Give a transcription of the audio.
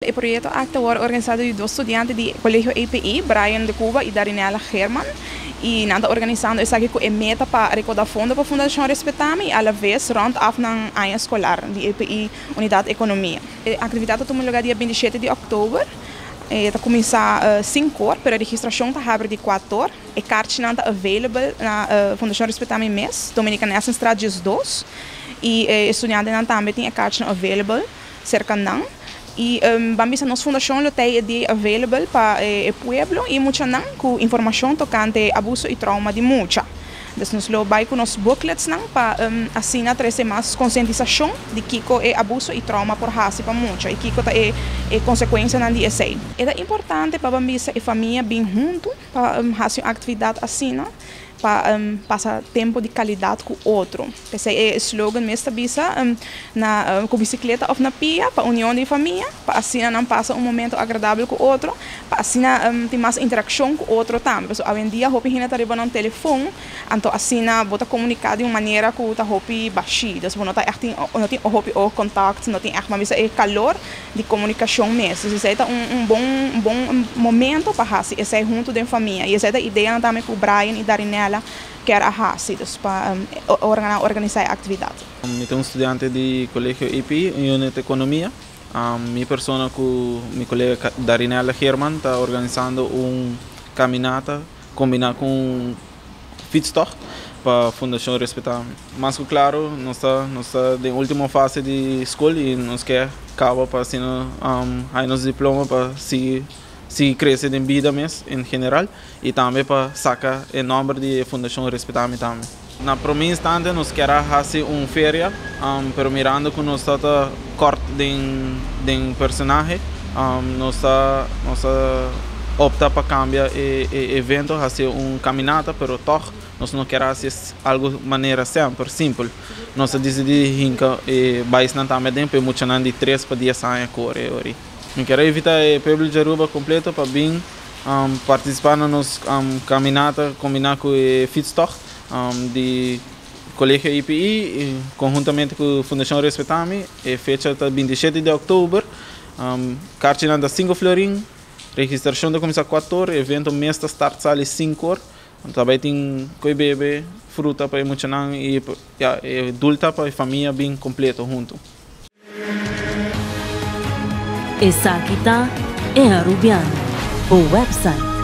E proyecto aki ta worde organisa di dos studiante di Colegio EPI, Brian de Cuba y Darinella German. Y nan ta organisando esaki cu e meta pa recauda fondo pa Fundacion Respetami y a la vez rond af nan aña escolar di EPI Unidad Economia. E actividad ta tuma lugar dia 27 di october. E ta cuminsa 5 or, pero e registracion ta habri di 4 or. E kaartjinan ta available na Fundacion Respetami mes, Dominicanessenstraat 12. Y e studiantenan tambe tin e kaartjinan available cerca nan. Y ban bisa nos fundacion lo tey e dia available pa e pueblo y muchanan cu informacion tocante abuso y trauma di mucha. Dus nos lo bay cu nos booklets nan pa asina trece mas concientisacion di kico e abuso y trauma por haci pa mucha y kico ta e consecuencianan di esey. E ta importante pa ban bisa e famia bin hunto pa haci un actividad asina pa pasa tempo di calidad cu otro. P'esei e slogan mes ta bisa na cu bicicleta of na pia pa union di famia, pa asina nan pasa un momento agradabel cu otro, pa asina tin mas interaccion cu otro tambe. Pasobra awendia hopi hende ta riba nan telefon, anto asina bo ta comunica di un manera cu ta hopi bashi. Dus bo no ta echt tin, no tin hopi oog contact, no tin echt, mas bisa e calor di comunicacion mes. Dus esei ta un bon un bon momento pa haci esei hunto den famia. Y esei ta ideanan tambe cu Brian y Darinella kier a haci, dus pa ora nan organisa e actividad. Mi ta un studiante di Colegio EPI, Unit Economia. Mi persona cu mi colega Darinella Geerman ta organisando un caminata combina cu un fietstocht pa Fundacion Respetami. Mas cu claro nos ta nos ta den ultimo fase di school y nos kier caba pa asina haya nos diploma pa sigui sigui crece den bida mes en general y tambe pa saca e nomber di e Fundacion Respetami tambe. Na prome instante nos kier a haci un feria, pero mirando cu nos ta ta kort den den personahe, nos ta nos ta opta pa cambia e e evento haci un caminata, pero toch nos no kier a haci algo manera semper, simpel. Nos a dicidi hinca e baisnan tambe aden pa e muchanan di tres pa dies aña core ori. Mi kier a invita e pueblo di Aruba completo pa bin participa na nos caminata combina cu e fietstocht di Colegio IPI conhuntamente cu Fundacion Respetami. E fecha ta 27 di october. Carchinan ta 5 florin, registracion ta cuminsa 4 or, evento mes ta start sali 5 or. Ta bay tin coy bebe, fruta pa e muchanan y ya e dulta pa e famia bin completo hunto. Esaki ta E Arubiano, bo website.